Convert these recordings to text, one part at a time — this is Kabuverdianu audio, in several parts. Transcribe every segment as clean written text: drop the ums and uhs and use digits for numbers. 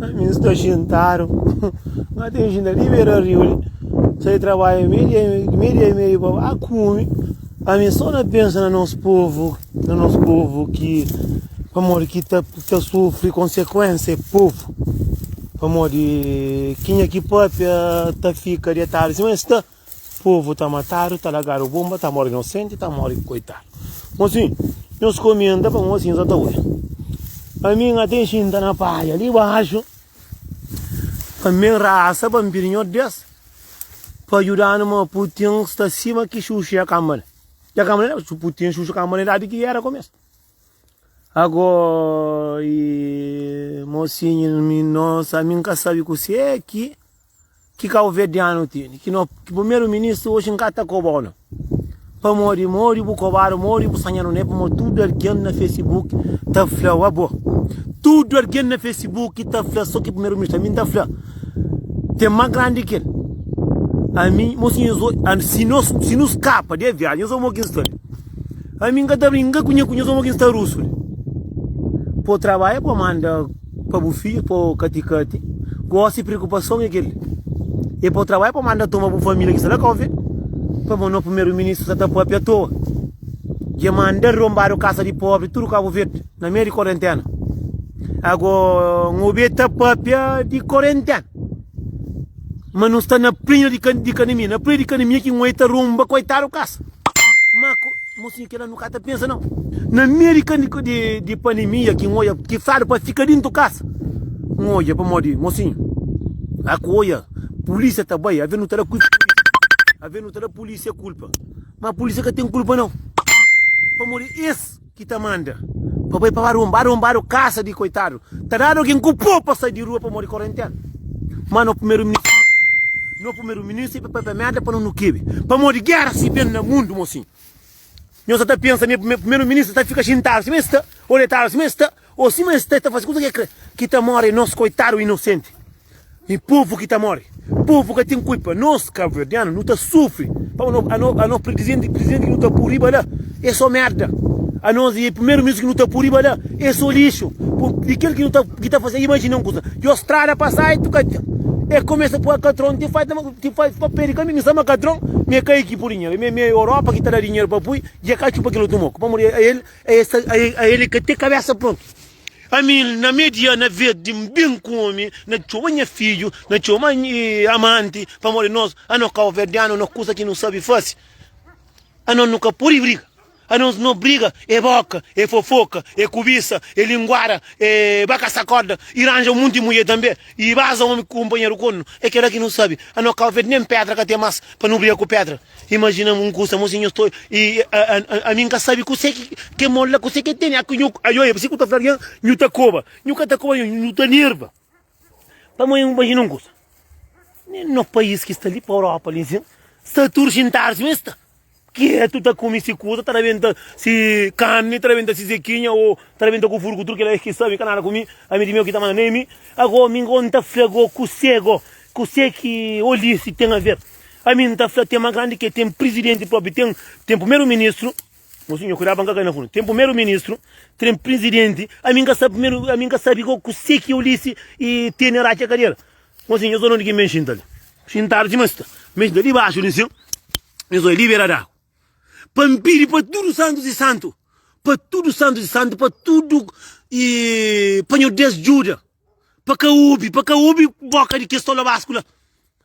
Ami N sta xintadu, N ka ten xinta li bera riu li, sai trabadju meio dia meio dia i meiu pa ba kume, ami so na pensa na nos povu, na nos povu ki pamodi ki ta ta sufri konsekuensia é povu, pamodi kenha ki papia ta fika detadu sima es sta. Povu ta matadu, ta lagadu bonba, ta móre inosenti, ta móre koitadu. Mosinhu, nhos komenta pa mosinhu sa ta odja. Ami N ka ten xinta na padja li baxu pa mi rasa pa N pidi Nhordes pa djuda-nu ma Putin sta sima ki xuxu ya kamba li. Ya kamba li, Putin xuxu kamba li dadi ki géra kumesa. Ago i mosinhu mi no sa mi N ka sabe kuse ki. Ki kauverdianu tene ki no ki primeru ministru oxi nka ta kobau no pamodi modi bu kobadu modi bu sanhadu ne pamodi tudu algen na facebook ta flau abo tudu algen na facebook ta fla so ki primeru ministru ami nta fla ten ma grandi ki el ami mo si si no si no skapa de viajen nhos omo ki nsta li ami nka ta brinka ku nha ku nhos omo ki nsta rusu li po trabadja po manda Pa bu fidju po kati-kati. Gosi preokupason é kel-li. É pa bu trabadja pa manda toma bu família ki sta la Kau Verde. Pamodi no primeru ministru sa ta papia atoa. Dja manda rombadu kasa di pobri tudu Kabu Verdi na meiu di korentena. Ago N obi el ta papia di korentena. Ma nu sta na plena di kanemia, na plena di kanemia ki N oi ta romba koitadu kasa. Ma Mosinhu kela nu ka ta pensa nau. Na meiu di di pandemia ki N oja ki fladu pa fika dintu kasa N oja pamodi mosinhu a ku oja pulisia ta bai aves nu ta da kulpa pulisia aves nu ta da pulisia kulpa ma pulisia ka ten kulpa nau pamodi es ki ta manda pa bai pa ba romba rombadu kasa di koitadu ta dadu algin ku po pa sai di rua pamodi korentena ma no primeru ministru no primeru ministru e pa papia merda pa no nu kebe pamodi gera si ben na mundu mosinhu. Nhos sa ta pensa ma primeru ministru ta fika xintadu sima es sta, ô detadu sima es sta, ô sima es sta es ta faze kuza ki es kre? Ki ta móre é nos koitadu inosenti i povu ki ta móre. Povu ka ten kulpa. Nos kabuverdianu nu ta sufri pamodi anos prizidenti ki nu ta pui riba la é so merda. Anos i primeru ministru ki nu ta pui riba la é so lixu. Di kel ki nu ta ki ta faze imajina un kuza, di ostrada pa sai tu ka ten. E kumesa pui katron ti fai Ti faz pa pedi ka mi, mi sama kadron, mi e ka ekipu dinheru, mi mi e Europa ki ta da dinheru pa pui, dja ka txupa kel otu moku, pamodi a el a el e ka ten kabesa prontu. Ami na me dia na vez di N bin kume, na txoma nha fidju, na txoma amanti, pamodi nos ano kauverdianu no kusa ki no sabi fasi, ano no ka pudi briga. Anos no briga é boka, é fofoka, é kubisa, é linguada, é baka sakoda i ranja un munti mudjer tanbe i baza omi ku kunpanheru kornu. É kela ki no sabi. Ano Kau Verdi nen pedra ka ten mas pa no briga ku pedra. Imajina un kusa mo si nhos to i ami N ka sabi kuse ki ke mola kuse ke tene. Aku nhu ayo e si ku ta fla algen nhu ta koba. Nhu ka ta koba nhu, nhu ta nerva. Pamodi imajina un kusa. Nen no pais ki sta li pa Europa li nsin sta tudu xintadu sima es sta. Ketu ta kume si kuza, ta rabenta si karni, ta rabenta si zekinha o ta rabenta ku furu ku tudu kila es ki sabe ka nada ku mi, ami di meu ki ta manda na mi. Ago mi go N ta fla go kuse go, kuse ki Ulisses ten a ver? Ami N ta fla ten ma grandi ke ten prizidenti propi, ten ten primeru ministru, mosinho kuidadu pa N ka kai na fundu, ten primeru ministru, ten prizidenti, ami N ka sabe primeru, ami N ka sabe go kuse ki Ulisses tene ratxa kadera. Mosinho, nhos ola undi ki N ben xinta li, xintadu sima sta, N ben xinta dibaxu di sin. Nhos oi libera d'agu pa N pidi pa tudu santus i santu, pa tudu santus i santu, pa tudu i pa Nhordes djuda, pa ka obi, pa ka obi boka di kes tolobasku la,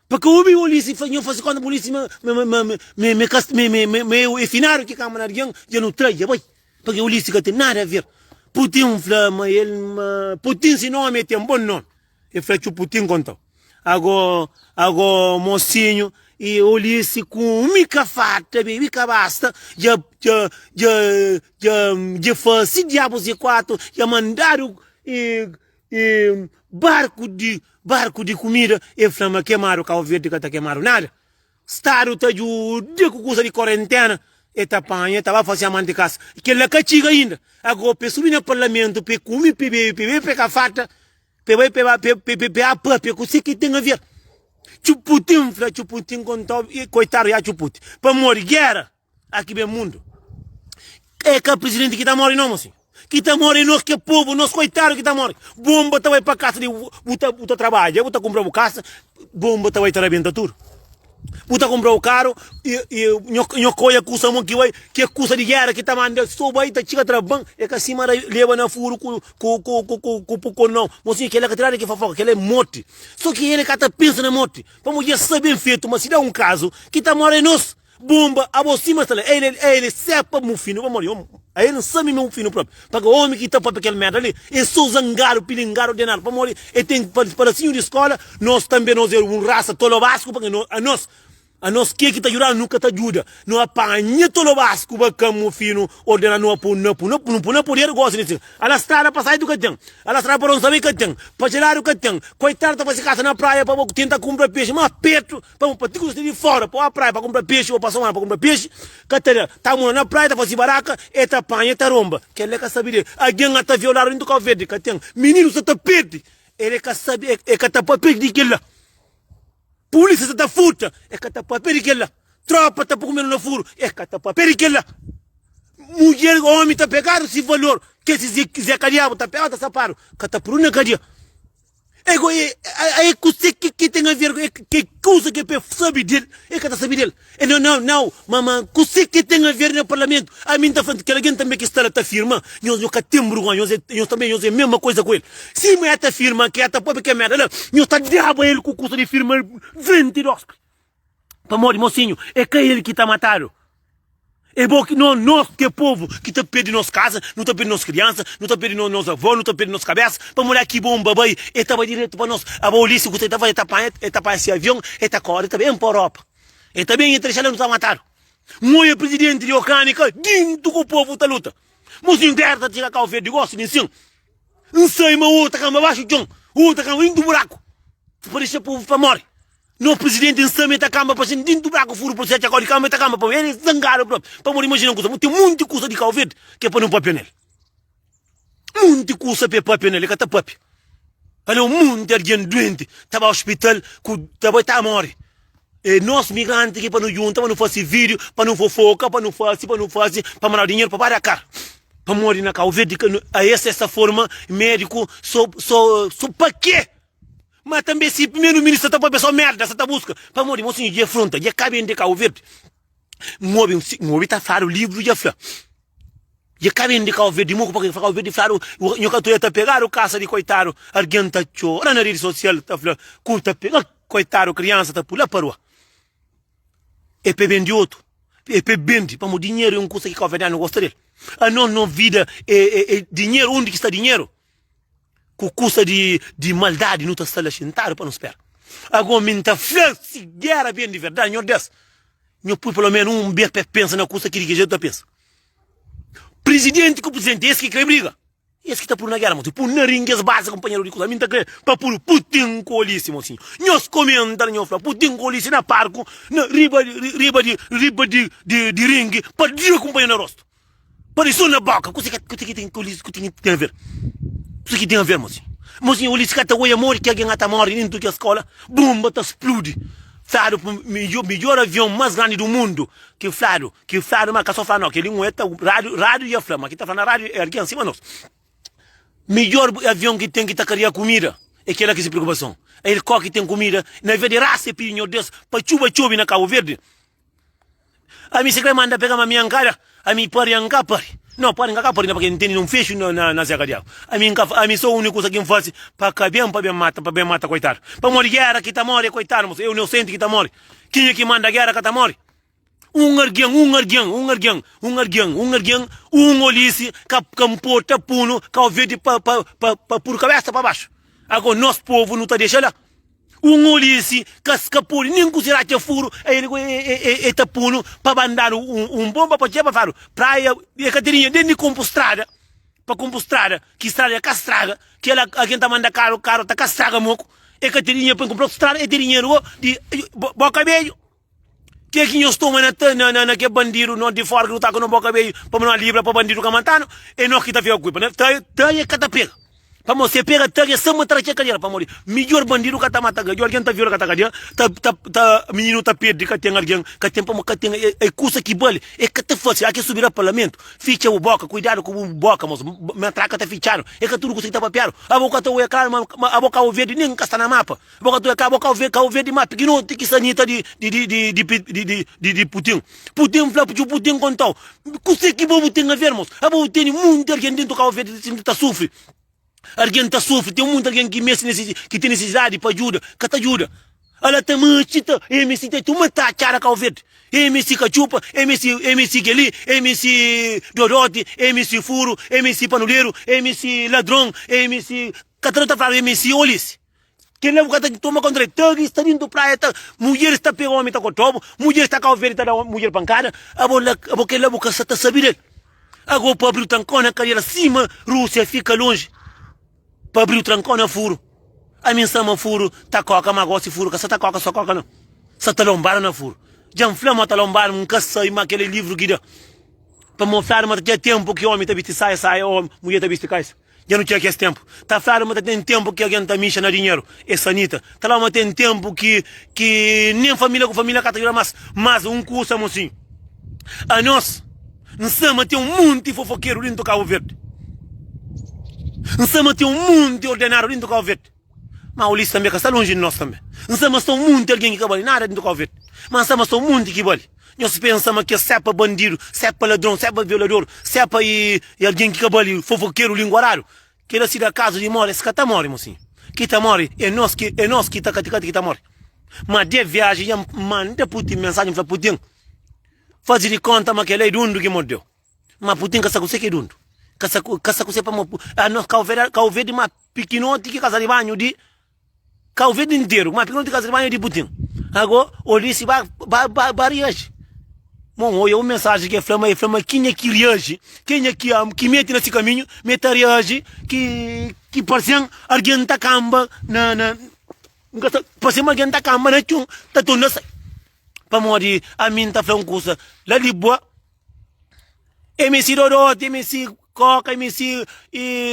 pa ka obi polisi fla, nho fasi konta polisi ma ma ma ma ma ka ma ma ma e finadu ki kama na algen dja nu trai dja bai, pabia polisi ka ten nada aver. Putin fla ma el ma Putin si nomi e ten bon nomi. E fla txuputin kontau. Ago, ago mosinhu i Ulissi kumi ka farta, bebi ka basta, dja, dja, dja, dja, dja fasi diabus i kuatu, dja mandadu i, i barku di, barku di kumida. E fla ma kemadu Kau Verdi ka ta kemadu nada. Stadu ta djuda ku kusa di korentena, e ta panha, e ta ba fasi amanti kasa. Kila ka txiga inda. Ago pe subi na parlamentu, pe kumi, pe bebe, pe bebe, pe ka farta, pe bai, pe ba, pe, pe, pe, pe a papia kuse ki ten aver. Txuputin fla, txuputin kontau, e koitadu ya txuputi. Pamodi gera, aki ben mundu. É ka presidenti ki ta mori no, mosinhu. Ki ta more é nos ki é povu, nos koitadu ki ta more. Bonba ta bai pa kasa di bu ta bu ta trabadja, bu ta kunpra bu kasa, bonba ta bai ta rabenta tudu. Bu ta kunpra bu karu i i nho nho ka oia kusa mo ki bai, ki é kusa di gera ki ta manda so bai ta txiga traban, é ka sima leba na furu ku ku ku ku ku ku pukon nau. Mosinhu kela ka ten nada ki fofoka, kela é morti. So ki el ka ta pensa na morti, pamodi el sabe ben fetu ma si da un kazu ki ta more é nos. Bomba abo sima sta la el el sepa mufinu pamodi el n sabi ma mufinu propi pake omi ki ta papia kel merda li e so zangadu pilingadu ordenadu pamodi e ten padasinhu di skola nos tanbe nos e un rasa tolobasku pake anos anos ke ki ta judanu nu ka ta juda no apanha tolobasku bakan mufinu ordenadu no pun na pun na pun na poder gosi di Ala strada pa sai du ka ten, ala strada pa ronsa bai ka ten, pa geladu ka ten. Koitadu ta fasi kasa na praia pa bo tenta kumpra pexi, ma pertu pa bo pa ti ku sta di fora pa ba praia pa kumpra pexi o pa somada pa kumpra pexi ka ta da. Ta mora na praia ta fasi baraka e ta panha e ta romba. Kela e ka sabi de. Algen a ta violadu dintu Kau Verdi ka ten. Mininu sta ta perdi el e ka sabi e ka ta papia di kila. Pulisia sta ta furta, e ka ta papia di kel-la. Tropa ta pui kumeda na furu, e ka ta papia di kel-la. Mudjer, omi ta pegadu si valor, kes Zé Kadiabu ta pegadu ta sapadu, ka ta puru na kadia. E go e e kuse ki ki ten a ver e ke kusa ke pe sabi del, e ka ta sabi del. E nau nau nau, ma ma kuse ki ten a ver na parlamentu? Ami N ta fla kel algen tanbe ki sta la ta firma, nhos nhos ka ten burgonha, nhos é nhos tanbe nhos é mesma koisa ku el. Sima e ta firma ke ta papia ke merda la, nhos ta daba el ku kusa di firma frenti di ospri. Pamodi mosinhu, é ka el ki ta matadu. É bo ki no, nos ki é povu ki ta perde nos kaza, nu ta perde nos kriansa, nu ta perde no, nos avó, nu ta perde nos kabesa, pamodi aki bonba bai, e ta bai diretu pa nos. Abo Ulisses ku ta ta fai, e ta panha, e ta panha si avion, e ta kore, e ta ben pa Europa. E ta ben e ta dexa la nu ta matadu. N oia prizidenti di Ukrania ka dintu ku povu ta luta. Mosinhu gera ta txiga Kau Verdi gosi di nsin. N sai ma otu ta kamba baxu txon, otu ta kamba dintu buraku pa dexa povu pa more. No presidente n sta me ta kamba pa sen dintu buraku furu pa se txakau di kamba e ta kamba pa el e zangadu propi. Pamodi imajina un kusa, ten munti kusa di Kau Verdi ke pa no papia nel. Munti kusa pa e papia nel, e ka ta papia. Alô munti algen duenti ta ba ospital ku ta bai ta more. E nos migranti ki pa nu junta pa nu fasi video, pa nu fofoka, pa nu fasi, pa nu fasi, pa mandau dinheru pa ba da kar. Pamodi na Kau Verdi ka nu a es essa forma mediku so so so pa ke? Ma tambe si primeru ministru sa ta papia so merda sa ta buska. Pamodi mosinhu dja fronta, dja ka ben di Kau Verdi. N obi N obi ta fladu livru dja fla. Dja ka ben di Kau Verdi moku pa Kau Verdi fladu nhu ka ta pegadu kasa di koitadu algen ta txora na redi sosial ta fla ku ta pega koitadu kriansa ta pula pa rua e pe ben di otu e pe bendi pamodi dinheru é un kusa ki kauverdianu gosta del anos no vida é, é, é dinheru undi ki sta dinheru ku kusa di, di maldadi nu ta sta la xintadu pa nu spera ago mi nta fla si gera ben di verdadi nhor Deus nho pui pelo menu un bes pa pensa na kusa ki di ki jetu ta pensa Presidenti ku presidenti es ki kre briga es ki ta puru na gera mosinhu puru na ringi es baza kumpanheru di kuza mi nta kre pa puru putin ku olisi mosinhu nhos komenta nho fla putin ku olisi na parku na riba riba di riba di di di ringi pa dria kumpanheru na rostu pa di so na boka kusa ki kusa ki ten ku olisi ku ten a ver kusa ki ten a ver mosinhu mosinhu olisi ka ta oia modi ki algen ata mori dentu ki skola bumba ta spludi fladu midjor avion mas grandi du mundu ki fladu Ki fladu ma ka so fla no keli un e ta radiu radiu ia fla ma ki ta fla na radiu e algen sima nos midjor avion ki ten ki ta karia kumida e kela ki si preokupason el ko ki ten kumida na vez di rasa e pidi nhor Deus pa txuba txobi na Cabo Verde ami si kre manda pega ma mi ankada ami pari anka pari no pari nka ka pari na pake nteni nun fexu na na na seka diabu ami nka ami so uniku kusa ki nfasi pa ka ben pa ben mata pa ben mata koitadu pamodi gera ki ta mori e koitadu moço e inosenti ki ta mori kenha ki manda gera ka ta mori. Un argen, un argen, un argen, un argen, un argen, un olise ka ka nporta punu Kau Verdi pa pa pa pa puru kabesa pa baxu. Ago nos povu nu ta dexa la. Un olise ka ka pudi nin ku si ratxa furu el e e e ta punu pa bandadu un un bonba pa txeba pa fladu praia e ka ten dinheru den di konpu strada pa konpu strada ki strada ka straga kela algen ta manda karu karu ta ka straga moku e ka ten dinheru pa kunpra strada e ten dinheru go di boka bedju. Ke ki nhos toma na na na na ke bandidu no di fora ki no ta ku no boka beju pa no libra pa bandidu ka matanu e no ki ta fika ku kulpa ta ta e ka ta pega. Pamodi si e pega tag e sama tra txê kadiera pamodi midjor bandidu ka ta mata algen algen ta viola ka ta kadia ta ta ta mininu ta perdi ka ten algen ka ten pamodi ka ten e e kusa ki bali e ka ta fasi ake subi la parlamentu fitxa bu boka kuidadu ku bu boka mos matraka ta fitxadu e ka tudu kusa ki ta papiadu abo ka ta oia klaru ma ma abo kau verdi nin ka sta na mapa abo ka ta oia abo kau ver kau verdi ma pikinoti ki sanita di di di di di di di di di putin putin fla putin kontau kuse ki bo bu ten aver mos abo bu tene munti algen dentu kau verdi ta sufri. Algen ta sufri, ten munti algen ki meste ki ten nesesidadi pa ajuda, ka ta ajuda. Ala ta mexi ta e mesti ta tuma ta atxada Kau Verdi, e mesti katxupa, e mesti e mesti keli, e mesti dodoti, e mesti furu, e mesti panuleru, e mesti ladron, e mesti ka ta ta fladu e mesti olisi. Kela bu ka ta toma konta del. Tagi sta dintu praia ta mudjeris ta pega omi ta kotobu, mudjeris ta Kau Verdi ta da mudjer pankada, abo la abo kela bu ka sa ta sabi del. Ago pa abriu trankau na kadera sima Rússia fika lonji pa abriu trankau na furu. Ami N sta ma furu ta koka ma gosi furu ka sa ta koka so koka nau. Sa ta lonbadu na furu. Dja N fla ma ta lonbadu N ka sai ma kel é livru ki da pa mo fladu ma ta txia tenpu ki omi ta bisti saia saia o mudjer ta bisti kaisa. Dja nu txia kes tenpu. Ta fladu ma ta ten tenpu ki algen ta mixa na dinheru é sanita. Ta fladu ma ten tenpu ki ki nen familia ku familia ka ta djuda mas. Mas un kusa mosinhu anos N sa ma ten un monti fofokeru dintu Kabu Verdi. N sa ma ten un monti ordenadu dintu Kabu Verdi. Ma Ulisses tanbe ka sta lonji di nos tanbe. N sa ma sta un monti algen ki ka bali nada dintu Kabu Verdi. Ma N sa ma sta un monti ki bali. Nhos pensa ma kes sepa bandidu, sepa ladron, sepa violador, sepa i algen ki ka bali, fofokeru, linguaradu, kela si da kazu di mori, es ka ta mori, mosinhu. Ki ta mori e nos ki e nos ki ta katikati ki ta mori. Ma de viaji dja N manda Putin mensaji, N fla Putin, Faze di konta ma kel-la é dundu ki mordeu. Ma Putin ka sa kuse ki é dundu. Ka sa ka sa kuse pamo anos Kau Verde Kau Verde ma pikinoti ki kaza di banhu di Kau Verde interu ma pikinoti ki kaza di banhu di Putin. Ago Ulisses ba ba ba ba reaji. Mon oia un mensaji ki el fla ma el fla ma kenha ki reaji, kenha ki ki mete na si kaminhu ma el ta reaji ki ki parse-m algen ta kanba na na N ka sa parse-m ma algen ta kanba na txon ta torna sai. Pamodi ami N ta fla un kusa la di bua, MC Dodoti, MC Koka, MC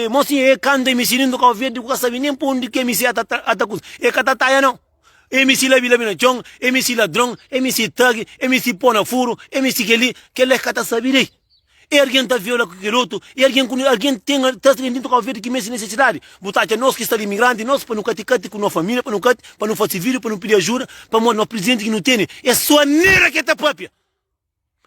Mosinhu, e kanta MC Lindo Kau Verdi, ku ka sabe nen pa undi ki MC ata ata kusa, e ka ta taia nau. MC Labi Labi na txon, MC Ladron, MC Tag, MC Po na Furu, MC kel-li, kel-la e ka ta sabe dei. E algen ta viola ku kel otu, e algen ku algen ten ta ten dintu Kau Verdi ki meste nesesidadi. Bu ta atxa nos ki sta li imigranti, nos pa nu kati kati ku no familia, pa nu kati, pa nu fasi video, pa nu pidi ajuda, pamodi no prizidenti ki nu tene e so anera ki e ta papia.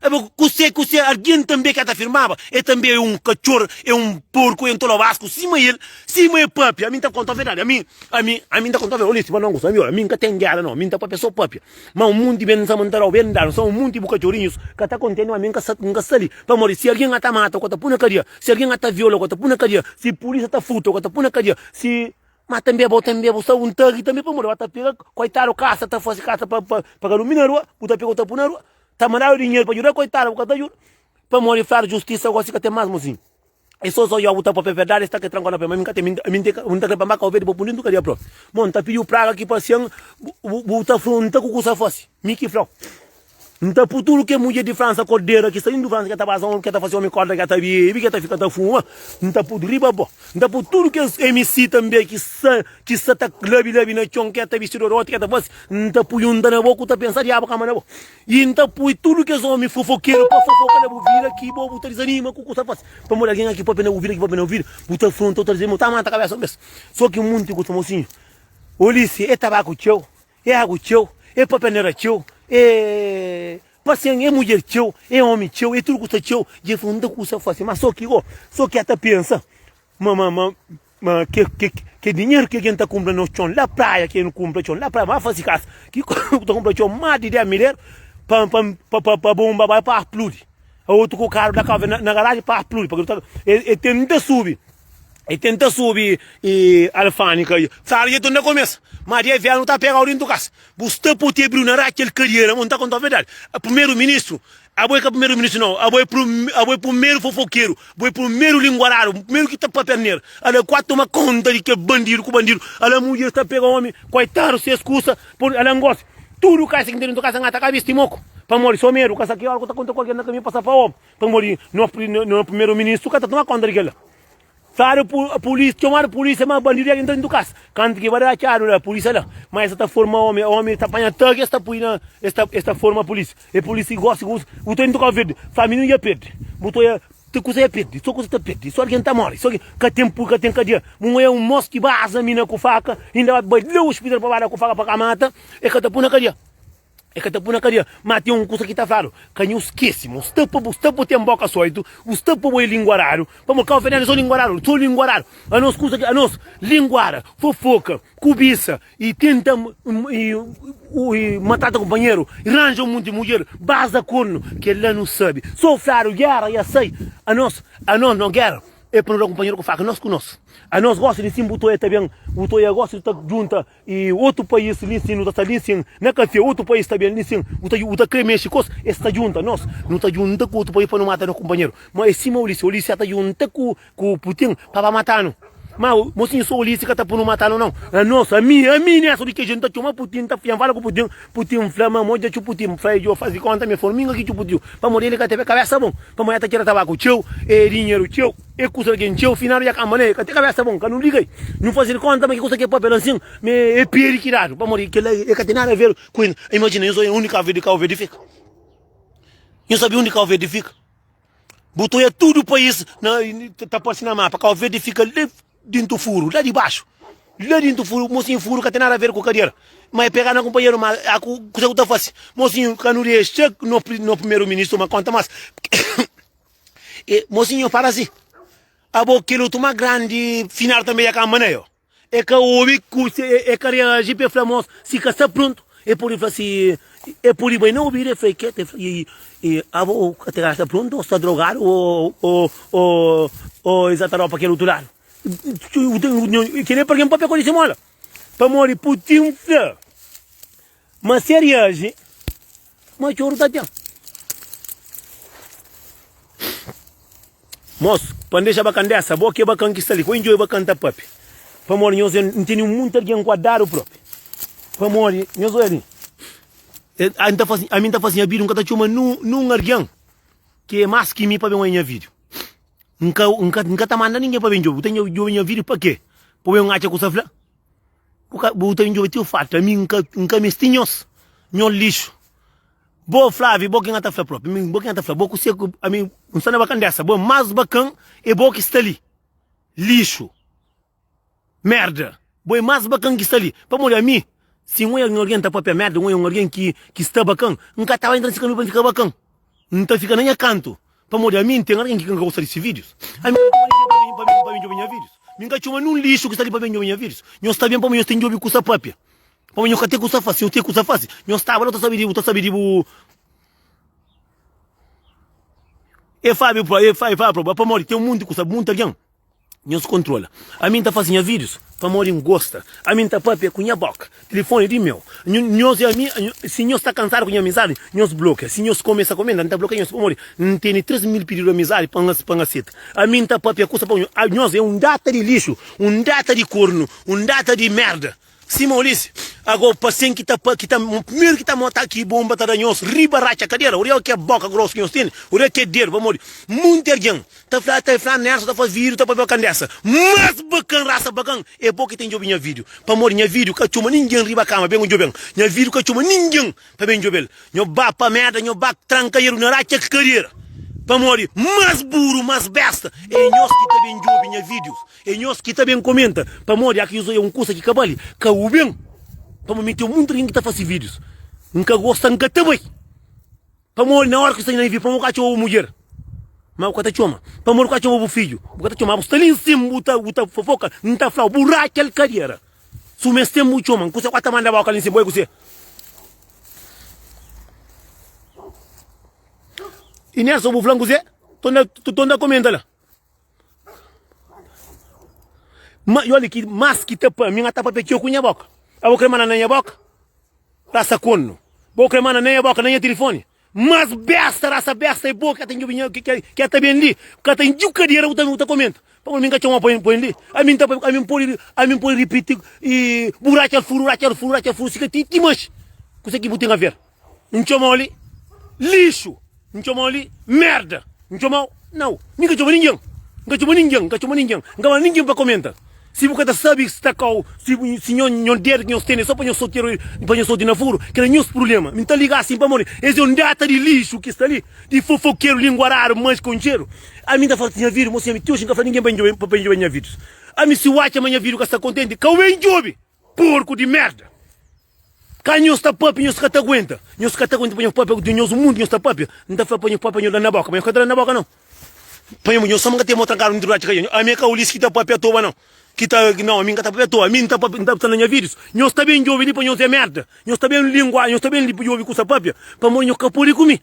E bo kuse kuse algen tanbe ki a ta afirmaba e tanbe e un katxor, e un porku, e un tolobasku sima el, sima e papia. Ami N ta konta verdadi, ami ami ami N ta konta verdadi. Olha si pa no gosta, ami ami N ka ten gera no, ami N ta papia so papia. Ma un munti ben nsa ma N ta dau ben dadu, nsa un munti bu katxorinhus ka ta kontenti ma mi N ka sa N ka sta li. Pamodi si algin ata mata, ku ta pui na kadia, si algin ata viola, ku ta pui na kadia, si pulisia ta furta, ku ta pui na kadia, si Ma tanbe bo tanbe bu sta un tagi tanbe pamodi ba ta pega koitadu kasa ta fasi kasa pa pa pa ka durmi na rua, bu ta pega bu ta pui na rua, ta mandadu dinheru pa juda koitadu bu ka ta juda. Pamodi fladu justisa gosi ka ten mas mosinhu. E so so yobu ta papia verdadi es ta ke tranko na pé ma mi ka ten mi ta mi ta kre pa maka ovelha bo pun dentu kadia propi mo nta pidiu praga ki pasien bu bu ta fronta ku kusa fasi mi ki flau nta pu tudu ke mudjer di fransa kordera ki sta dintu fransa ke ta pasa ke ta fasi omi korda ke ta bibi ke ta fika ta fuma nta pu riba bo nta pu tudu kes MC tambe ki sa ki sa ta labi labi na txon ke ta bisti doroti ke ta fasi nta pui unta na bo ku ta pensa diabu kama na bo I N ta pui tudu kes ómi fofokeru pa fofoka na bu vida ki bo bu ta dizanima ku kusa fasi. Pamodi algen ki papia na bu vida, ki papia na bu vida, bu ta afronta, bu ta dizanima, bu ta mata kabesa un bes. So ki munti kusa mosinhu. Olise, e tabaku txeu, e agu txeu, e papia nera txeu, e pasien, e mudjer txeu, e ómi txeu, e tudu kusa txeu. Dja e fla, N ta kusa fasi, ma so ki go, so ki a ta pensa ma, ma, ma. Ma ke ke ke dinheru ke gen ta kunpra nos txon la praia ke nu kunpra txon la praia ba fasi kasa ki ku ta kunpra txon mas di 10 mil eru pa pa pa pa pa bomba bai pa apludi otu ku karu la kau na garaji pa apludi pa ta e e tenta subi e tenta subi e alfanika i fala jetu na komesa ma di infernu ta pegau dintu kasa bu sta po te abriu na ratxa el kadiera mon ta kontau verdadi primeru ministru Abo é ka primeru ministru nau, abo é abo é primeru fofokeru, bo é primeru linguaradu, primeru ki ta papia nera. Ala kua toma konta di kel bandidu ku bandidu, ala mudjer sta pega omi, koitadu ses kusa, por ala ngosi. Tudu kasa ki n ta kasa ngata ka bisti moku, pamodi so medu kasa ki ora ku ta konta ku algen na kaminhu pasa pa omi, pamodi no no primeru ministru ka ta toma konta di kela. Fladu pulísia, txomadu pulísia ma bandidu dja entra dentu kasa. Kantu ki ba da atxadu la, pulísia la. Ma es sa ta forma omi, omi ta panha tag es ta pui na, es ta, es ta forma pulísia. E pulísia gosi ku bu ta entra Kau Verdi, fla mininu dja perde. Bu ta oia te kusa dja perde, so kusa ta perde, so algen ta more, so ka ten pu, ka ten kadia. Bu oia un mos ki baza mina ku faka, inda ba bai la ospital pa ba da ku faka pa ka mata, e ka ta pui na kadia. E ka ta pui na kadia. Ma ten un kusa ki ta fladu, ka nhu skese ma u sta pa bu sta pa bu ten boka soitu, u sta pa bo é linguaradu, pamodi kauverdianu é so linguaradu, so linguaradu. Anos kusa ki anos linguara, fofoka, kubisa i tenta i maltrata kunpanheru, i ranja un monti mudjer, baza kornu, kel-la nu sabe. So fladu gera ya sai, anos anos no gera. É pa nu da kunpanheru ku faka, nos ku nos. Anos gosi di sin bu toia ta ben, bu toia gosi ta djunta i otu país li sin, nu ta sta li sin na kafé, otu país ta ben li sin, bu ta bu ta kre mexe kos, es ta djunta nos, nu ta djunta ku otu país pa nu mata nos kunpanheru. Ma é sima Ulisses, Ulisses sa ta djunta ku ku Putin pa ba matanu. Ma mosinhu so Ulisses ka ta punu matanu nau. Anos, ami, ami Nelson di Keju, N ta txoma Putin, N ta fia, N fala ku Putin, Putin fla ma mo dja txu Putin fla djo fazi konta mi forminga ki txu Putin pamodi el ka teve kabesa bon pamodi el ta txera tabaku txeu e dinheru txeu e kusa algen txeu final dja kamba ne ka te kabesa bon ka nu liga nu fazel konta ma ki kusa ke papia la nsin me e peri ki dadu pamodi kila e ka ten nada ver ku el imajina nhos oia undi kau verde kau verde fika nhos sabi undi kau verde fika bu ta oia tudu pais na ta parsi na mapa kau verde fika li Dintu furu, la di baxu. La dintu furu, mosinhu furu ka ten nada a ver ku kadera. Ma e pega na kunpanheru, ma a ku kusa ku ta fasi. Mosinhu ka nu dexa no no primeru ministru ma konta mas. E mosinhu fala si, Abo kel otu ma grandi final tanbe ya ka mana yo. E ka obi ku e ka reaji pa e fla mos si ka sta prontu. E pudi fla si, e pudi bai na obidu e fla e keta, e fla e e abo ka ta sta prontu o sta drogadu o o o o e sa ta ropa kel otu ladu. Kila é pa algen papia ku di simola. Pamodi Putin fla ma si e reaji ma txoru ta ten. Mos, pa N dexa bakan desa, bo ki é bakan ki sta li, ka enjoy bakan ta papia. Pamodi nhos é, N tene munti algen guardadu propi. Pamodi, nhos oja li, N ta fasi, ami N ta fasi nha video, N ka ta txoma nun algen ki é mas ki mi pa ben oja nha video. N ka, N ka, N ka ta manda ningen pa ben djobe. Bu ta djobe nha video pa ke? Pa ben atxa kusa fla? Bu ka, bu ta ben djobe ti falta. Ami N ka, N ka mesti nhos, nhos lixu. Bo Flávio, bo ki nha ta fla propi, mi bo ki nha ta fla, bo ku se ku ami N sta na bakan desa, bo mas bakan é bo ki sta li, lixu, merda, bo é mas bakan ki sta li, pamodi ami si N oia un algen ta papia merda, N oia un algen ki ki sta bakan, N ka ta ba entra na se kaminhu pa N fika bakan, N ta fika na nha kantu, pamodi ami N ten algen ki ka gosta di se vídius, ami N ka txoma ningen pa ben pa ben djobe nha vídius, mi N ka txoma nun lixu ki sta li pa ben djobe nha vídius, nhos sta ben pamodi nhos ten djobe kusa papia. Pamodi nho ka ten kusa fasi, nho ten kusa fasi. Nho staba la, bu ta sabi di, bu ta sabi di bu. E Fábio, e Fábio, Fábio, pamodi ten munti kusa, munti algen. Nhos kontrola. Ami N ta fasi nha vídius pamodi N gosta. Ami N ta papia ku nha boka. Tilifoni di meu. Nhos e ami, si nhos sta kansadu ku nha amizadi, nhos blokia. Si nhos kumesa komenta, N ta blokia nhos pamodi N tene 3000 pididu di amizadi pa N pa N aseta. Ami N ta papia kusa pa nhos. Nhos é un data di lixu, un data di kornu, un data di merda. Sima Ulisses, ago pa sen ki ta pa ki ta primeru ki ta mota ki bomba ta da nhos riba ratxa kadera, ora ke boka grosu ki nhos tene, ora ke dedu, pamodi munti argen ta fla ta fla Nelson ta faz video ta papia kandesa, mas bakan rasa bakan e bo ki ten djobi nha video, pamodi nha video ka txoma ningen riba kama ben djoben, nha video ka txoma ningen pa ben djobel, nho ba pa merda nho ba tranka yeru na ratxa kadera, pamodi mas buru mas besta e nhos ki ta ben djobi nha videos. É nhos ki ta ben komenta pamodi aki nhos oia un kusa ki ka bali ka u ben pamodi mi ten munti algen ki ta fasi videos N ka gosta N ka ta bai pamodi na ora ki sta na vi pamodi bu ka txoma bu mudjer ma bu ka ta txoma pamodi bu ka txoma bu fidju bu ka ta txoma bu sta li nsin bu ta bu ta fofoka N ta flau bu ratxa el kadera su mes ten bu txoma kuse ku ta manda boka li nsin bo é kuse i Nelson bu flan kuse to to ta komenta la. Ma, i oli ki mas ki ta pa mi, N ta papia txeu ku nha boka. Abo kre manda na nha boka? Rasa kornu. Bo kre manda na nha boka, na nha tilifoni? Mas besta, rasa besta é bo ki ta djobe nha, ki ki ta ben li, ka ta dju kadera bu ta bu ta komenta. Pamodi mi N ka txoma pa pa li. Ami N ta ami N podi ami N podi ripiti i bu ratxa furu, ratxa furu, ratxa furu si ka ti ti manxi. Kuse ki bu ten aver? N txomau li lixu, N txomau li merda, N txomau, nau, mi ka txoma ningen. N ka txoma ningen, N ka txoma ningen, N ka manda ningen pa komenta. Si bu ka ta sabe sta kau, si si nho nho dedu ki nhos tene so pa nhos soteru pa nhos soti na furu, kel-la nhos prubléma. Mi N ta liga asin pamodi es é un data di lixu ki sta li, di fofokeru, linguaradu, mas konxedu. Ami N ta fala nha vida, mosinha, mi ti oji N ka fla ningen pa N djobe pa N djobe nha vidus. Ami si bu atxa ma nha vidu ka sta kontenti, ka bu ben djobe! Porku di merda! Ka nhos ta papia, nhos ka ta aguenta. Nhos ka ta aguenta pa nhos papia di nhos mundu nhos ta papia. N ta fla pa nhos papia nhos da na boka, ma nhos ka ta da na boka nau. Pa nhos, nhos sama ka ten mo trankadu dentru di atxa ka. Ami é ka Ulisses ki ta papia atoa nau. Ki ta, nau, ami N ka ta papia atoa. Ami N ta papia, N ta sta na nha vidus. Nhos ta ben djobe li pa nhos é merda. Nhos ta ben lingua, nhos ta ben li pa djobe kusa papia. Pamodi nhos ka pode ku mi.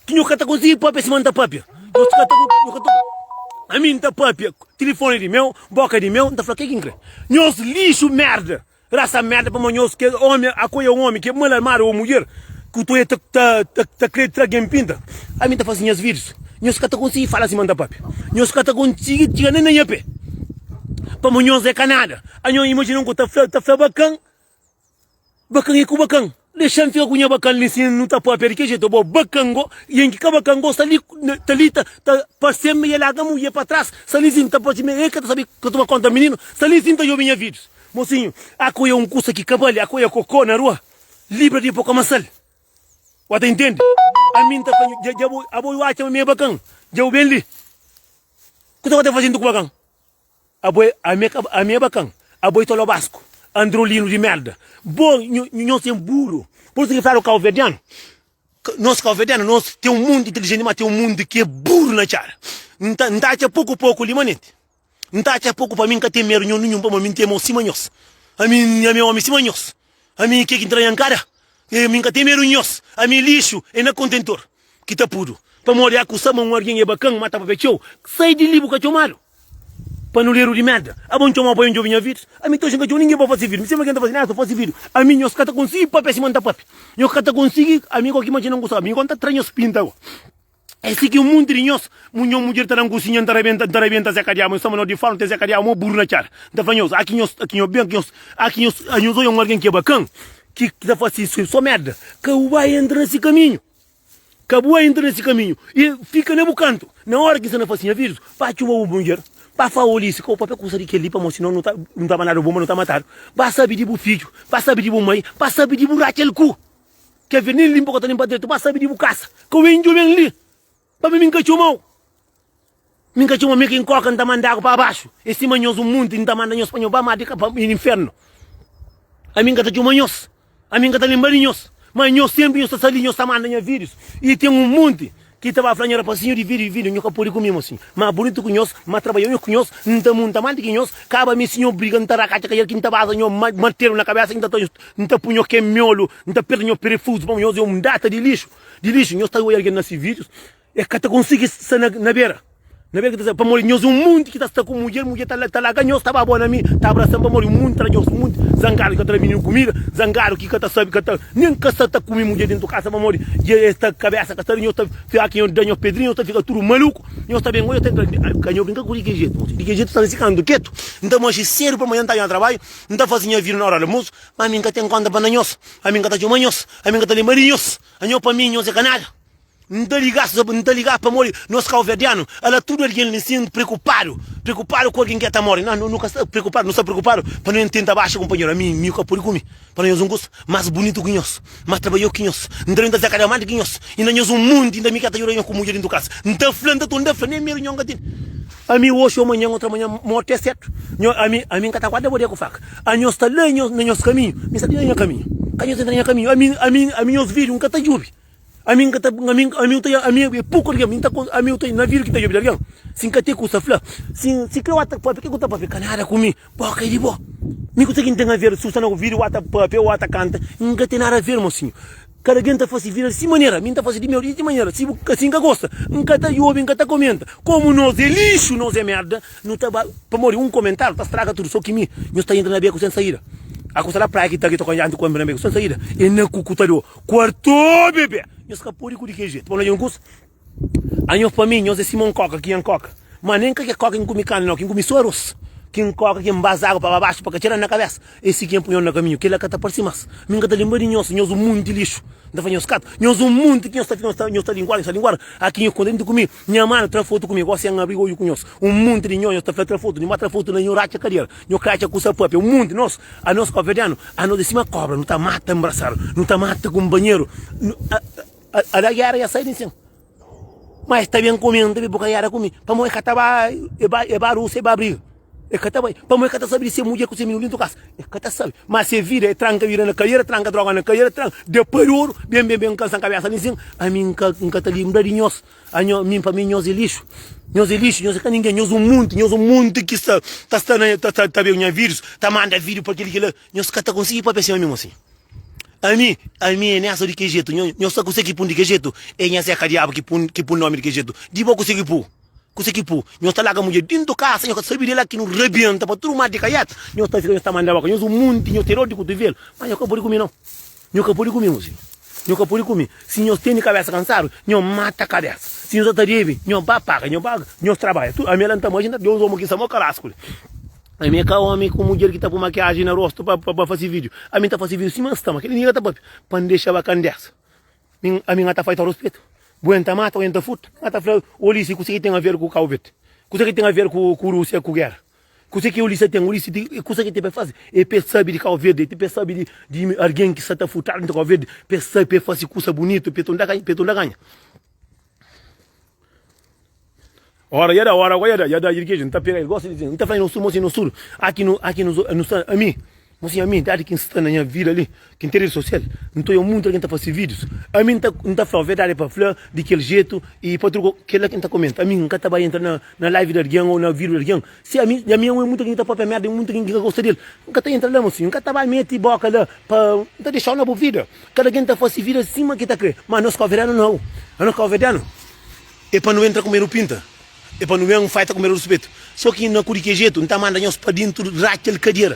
Ki nhos ka ta konsigi papia sima N ta papia. Nhos ka ta, nhos ka ta. Ami N ta papia, tilifoni di meu, boka di meu, N ta fla ke ki N kre. Nhos lixu merda. Rasa merda pamo nhos ke omi akoia un omi ke mal armadu ou mudjer ku toia ta ta ta kre tra gen pinta ami ta fasi nhas videos nhos ka ta konsigi fala sima nta papia nhos ka ta konsigi txiga nen na nha pe pamo nhos é ka nada anho imajina un ku ta fla ta fla bakan bakan é ku bakan Dexa-m fika ku nha bakan li sin nu ta papia di ki jetu bo bakan go yen ki ka bakan go sta li ta li ta ta parse-m ma e larga mudjer pa tras sta li sin ta parse ma e ka ta sabe ka toma konta mininu sta li sin ta djobe nha vidus mosinhu akoia un kusa ki ka bali akoia koko na rua libra di po ka masal wa ta intende ami n ta fla nhu dja bo abo yu atxa ma mi e bakan dja bu ben li kusa ku ta fase ntu ku bakan. Abo é ami é ka ami é bakan abo é tolobasku androlino di merda bo nho nhos é buru por isso ki fladu kauverdianu nos kauverdianu nos tem um mundu inteligenti ma tem um mundu ki é buru na txada nta nta atxa poku poku li manenti nta atxa poku pa mi nka tem medu nho ninhun pamodi mi ntem mau sima nhos ami ami é omi sima nhos ami ke ki ntra nha nkada mi nka tem medu nhos ami lixu é na kontentor ki ta pudu pamodi akusa ma un argen é bakan ma ta papia txeu sai di li bu ka txomadu. Panuleru di merda. Abo N txomau pa N djobe nha vidus? Ami toxi N ka txoma ninguém pa fase vidu. Mi sima ken ta fase nada, so fase vidu. Ami nhos ka ta konsigi papia sima N ta papia. Nhos ka ta konsigi, ami goki ma txena N ku sabi. Mi go N ta tra nhos pinta go. É si ki un munti di nhos, mu nho mudjer ta da-m kusinha, N ta rabenta, N ta rabenta Zé Kadiabu. Nhos sama no di fala, N ten Zé Kadiabu mo buru na txada. N ta fla nhos, aki nhos, aki nho ben, ki nhos, aki nhos, nhos oia un argen ki é bakan, ki ta fase so merda, ka bu bai entra na si kaminhu. Ka bu entra nesse kaminhu i fika na bu kantu. Na ora ki N sta na fase nha vidus, ba txoma bu mudjer, ba fala, Olise, ka bu papia kusa di kel-li, pamodi sinon nu ta nu ta mandadu bonba, nu ta matadu. Ba sabe di bu fidju, ba sabe di bu mai, ba sabe di bu ratxa-l ku. Ker ver, nen linpa ka ta linpa dretu, ba sabe di bu kasa. Ka bu ben djobe-m li, pabia mi N ka txoma-u. Mi N ka txoma, mi ki N koka, N ta manda agu pa baxu. É sima nhos un munti, N ta manda nhos pa nhos ba, má di ka pa infernu. Ami N ka ta txoma nhos, ami N ka ta lenbra di nhos. Má nhos sénpri nhos ta sta li, nhos ta manda nha vídius. I ten un munti ki ta ba fla nha rapasinhu di vídiu, vídiu, nho ka pode ku mi, mosinhu. Má bunitu ku nhos, má trabadja nho ku nhos, N ta munta más di ki nhos. Kaba mi si nho briga, N ta rakatxa ka el ki N ta baza nho martelu na kabésa, N ta N ta pui nho ke miolu, N ta perta nho perefuzu, pamodi nhos é un data di lixu, di lixu. Nhos ta oja algen na si vídius. E ka ta konsigi sta na, na bera. Na bera ki ta sta, pamodi nhos é un munti ki ta sta ku mudjer, mudjer ta, ta larga nhos, ta ba bo na mi, ta abrasa-m, pamodi un munti ta da nhos, un munti zangadu ki ka ta da mininu kumida, zangadu ki ka ta sabe, ka ta, nen ka sta ta kume mudjer dentu kasa, pamodi dja es ta kabesa ka sta di nhos, ta fika ki nhos da nhos pedrinhu, nhos ta fika tudu maluku, nhos ta ben oja, ta entra, ka nho brinka ku di ki jetu, mosi, di ki jetu sta na si kantu ketu, N ta manxe sedu pa manha, N ta nha trabadju, N ta fase nha vida na ora di almosu, ma ami N ka ten konta pa na nhos, ami N ka ta txoma nhos, ami N ka ta lenbra di nhos, anho pa mi nhos é ka nada. N ta liga N ta liga pamodi nos kauverdianu ala tudu algen li sin preokupadu preokupadu ku algen ki ta mori nu ka sta preokupadu nu sta preokupadu pa nu tenta baxa kunpanheru ami mi ka pudi kume pa nhos un kusa mas bunitu ki nhos mas trabadjau ki nhos N ta tenta seka diamanti ki nhos inda nhos un munti inda mi ka ta juda nhos ku mudjer dintu kasa N ta fla N ta torna fla nen medu nhos ka tene ami oxi o manhan otra manhan morti é sertu nho ami ami N ka ta guarda bo dia ku faka anhos sta la na nhos kaminhu mi sta li na nha kaminhu ka nhos entra na nha kaminhu ami ami ami nhos vidu N ka ta jubi. Ami N ka ta, ami, ami N ta, ami é poku algen, mi N ta, ami N ta, na vida ki N ta djobe di algen, si N ka ten kusa fla, si, si kre ata papia, ke ku ta papia? Ka nada ku mi, boka é di bo. Mi kuse ki N ten a ver si bu sta na vida, ou ata papia, ou ata kanta, N ka ten nada a ver, mosinhu. Kada algen ta fasi vida di si manera, mi N ta fasi di meu di si manera, si bu, si N ka gosta, N ka ta djobe, N ka ta komenta. Komu nos é lixu, nos é merda, nu ta ba, pamodi un komentariu ta straga tudu, so ki mi, nhos ta entra na beku sen saida. A kusa la praia ki ta ki ta konja anti ku entra na beku sen saida, e na ku ku ta do. Kuartu bebé! Nhos ka pode ku di kel jetu. Pa nhos kusa? Anhos pa mi, nhos é sima un koka ki nha koka. Ma nen ka ke koka ki N kume karni nau, ki N kume so aros. Ki N koka, ki N baza agu pa ba baxu pa ka txera-m na kabesa. É si ki N pui nhos na kaminhu, kel-la ka ta parse más. Mi N ka ta lenbra di nhos, nhos un monti lixu. N ta fla nhos katu, nhos un monti ki nhos ta fika, nhos ta linguara, nhos ta linguara. Aki nhos kontenti ku mi, nha manu tra fotu ku mi, gosi N abri odju ku nhos. Un monti di nhos, nhos ta fla tra fotu, nhos ba tra fotu na nho ratxa kadera, nho kratxa kusa papia. Un monti nos, anos kabuverdianu, anos é sima kobra, nu ta mata nbrasadu, nu ta mata kunpanheru. A da géra dja sai di sin. Ma es ta ben kumenta mi, bu ka yara ku mi. Pamodi e ka ta ba, e ba, e ba Rúsia, e ba briga. E ka ta bai. Pamodi e ka ta sabe di se mudjer ku se mininu dintu kasa. E ka ta sabe. Ma se vida e tranka vida na kaiera, tranka droga na kaiera, tranka. Da pa di oru, ben, ben, ben kansa kabesa li sin. Ami N ka, N ka ta limbra di nhos. Anho, mi, pa mi nhos é lixu. Nhos é lixu, nhos é ka ningen. Nhos un munti, nhos un munti ki sta, ta sta na, ta, ta, ta ben nha vídius, ta manda vídiu pa kili, kila. Nhos ka ta konsigi papia sima mi, mosinhu. Ami, ami é nessa di ke jetu, nho, nho sa kuse ki pun di ke jetu? É nha Zeca Diabu ki pun, ki pun nomi di ke jetu. Di bo kuse ki pu? Kuse ki pu? Nho ta larga mudjer dintu kasa, nho ka ta sabi di la ki nu rabenta pa tudu mar di kaiata. Nho ta fika nho ta manda boka, nho un munti, nho ten dor di kutuvelu, ma nho ka pudi ku mi nau. Nho ka pudi ku mi, mosinhu. Nho ka pudi ku mi. Si nho tene kabesa kansadu, nho mata kabesa. Si nho sa ta debe, nho ba paga, nho ba, nho trabadja. Tu, ami la nta imajina Deus omu ki sta mo kalasku li. Ami é ka omi ku mudjer ki ta pui makiaji na rostu pa pa fasi video. Ami ta fasi video sima N sta, ma keli nigga ta papia pa N dexa ba kandesa. Mi ami N ta faita ruspetu. Bu N ta mata o N ta furta. N ta fla Ulissi kuse ki ten a ver ku Kau Verde? Kuse ki ten a ver ku ku Rusia ku gera? Kuse ki Ulissi ten? Ulissi ti kuse ki ten pa fasi? É pa e sabi di Kau Verde, é pa e sabi di di algen ki sa ta furtadu di Kau Verde, pa e sabi pa e fasi kusa bunitu, pa e tunda pa e tunda ganha. Ora ya da, ora ya da, ya da igreja, nta pega el gosta di nta fla nos tudu, mosi nos tudu, aki no, aki nos, no sta, ami, mosi ami, idadi ki nsta na nha vida li, ki nten redi sosial, nta oia muntu algen ta fasi videos, ami nta, nta fla verdadi pa fla di kel jetu i pa tudu kela ki nta komenta, ami nka ta bai entra na na live di algen ou na video di algen, si ami, ami oia muntu algen ki ta papia merda, muntu algen ki ka gosta del, nka ta entra la mosi, nka ta bai meti boka la pa, nta dexau na bu vida, kada algen ta fasi vida sima ki ta kre, ma anos kauverdianu nau, anos kauverdianu. É pa nu entra ku medu pinta, é pa nu ben faita ku medu ruspetu. So ki na ku di ki jetu, N ta manda nhos pa dintu ratxa-l kadera.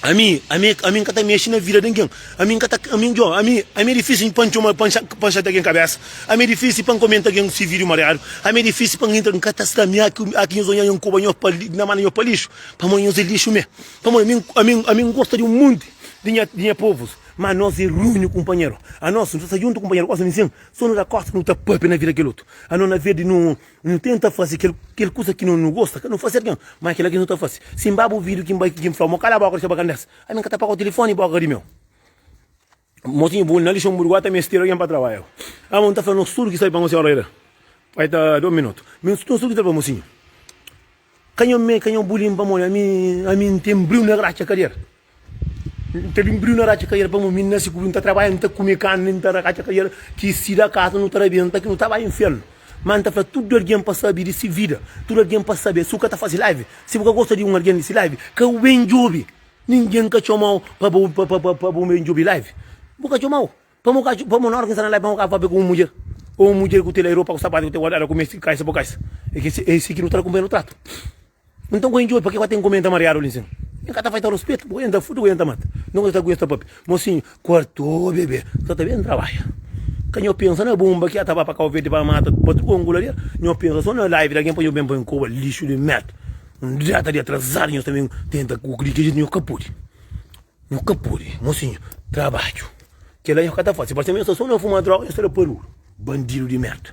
Ami, ami, ami N ka ta mexe na vida di ningen. Ami N ka ta, ami, djo, ami, ami é difísil pa N txoma, pa N pa N xata algen kabesa. Ami é difísil pa N komenta algen si vídiu mariadu. Ami é difísil pa N entra, N ka ta sta, ami aki, aki nhos odja N koba nhos pa li, N ta manda nhos pa lixu, pamodi nhos é lixu mê. Pamodi ami, ami, ami N gosta di un monti di nha, di nha povus, ma anos é runhu kunpanheru. Anos, nu ta sta djuntu kunpanheru, gosi mi sin. So nu da kosta nu ta papia na vida kel otu. Ano na vez di nu nu tenta fasi kel kel kusa ki nu nu gosta, ka nu fasi algen, ma kila ki nu ta fasi. Si N ba bu vidu ki N bai ki N flau mo kala boka dexa bakandes, ami N ka ta paga tilifoni boka di meu. Mosinhu bu na Lixemburgu ata mestera algen pa trabadja. Amo N ta fla nos tudu ki sabi pa nos ora ira. Pai ta dos minutu. Mi nos tudu ki ta fla mosinhu. Ka nho me ka nho bulin pamodi ami ami N ten briu na ratxa kadera. N ta bin briu na ratxa kadera pamodi mi N nase ku briu, N ta trabadja, N ta kume karni, N ta ratxa kadera ki si da kaza nu ta rabenta ki nu ta bai infernu. Ma N ta fla tudu algen pa sabe di si vida, tudu algen pa sabe si bu ka ta fase live, si bu ka gosta di un algen di si live, ka bu ben djobe. Ningen ka txomau pa bu pa pa pa bu ben djobe live. Bu ka txomau. Pamo ka pamo na ora ki N sta na live pamo ka papia ku un mudjer ou un mudjer ku tene ropa ku sapatu ku te guardadu ku mesti kaisa pa kaisa. E ki e si ki nu tra kunpanheru tratu. Nton ku N djobe pake ku ten komenta mariadu li nsin. N ka ta faita ruspetu, bu ta fudu, bu ta mata. Nton ku ta ku ta papia. Mosinhu, kuartu bebe, sa ta ben trabadja. Ka nho pensa na bomba ki a ta ba pa Kau Verdi pa mata pa tudu angularia. Nho pensa so na live di algen pa nho ben pa nkoba lixu di merda. Un data di atrasadu nho ta ben tenta ku di ki jetu nho ka pudi. Nho ka pudi, mosinhu, trabadju. Kela nho ka ta fasi. Parse ma nho sta so na fuma droga, nho sta da paruru. Bandidu di merda.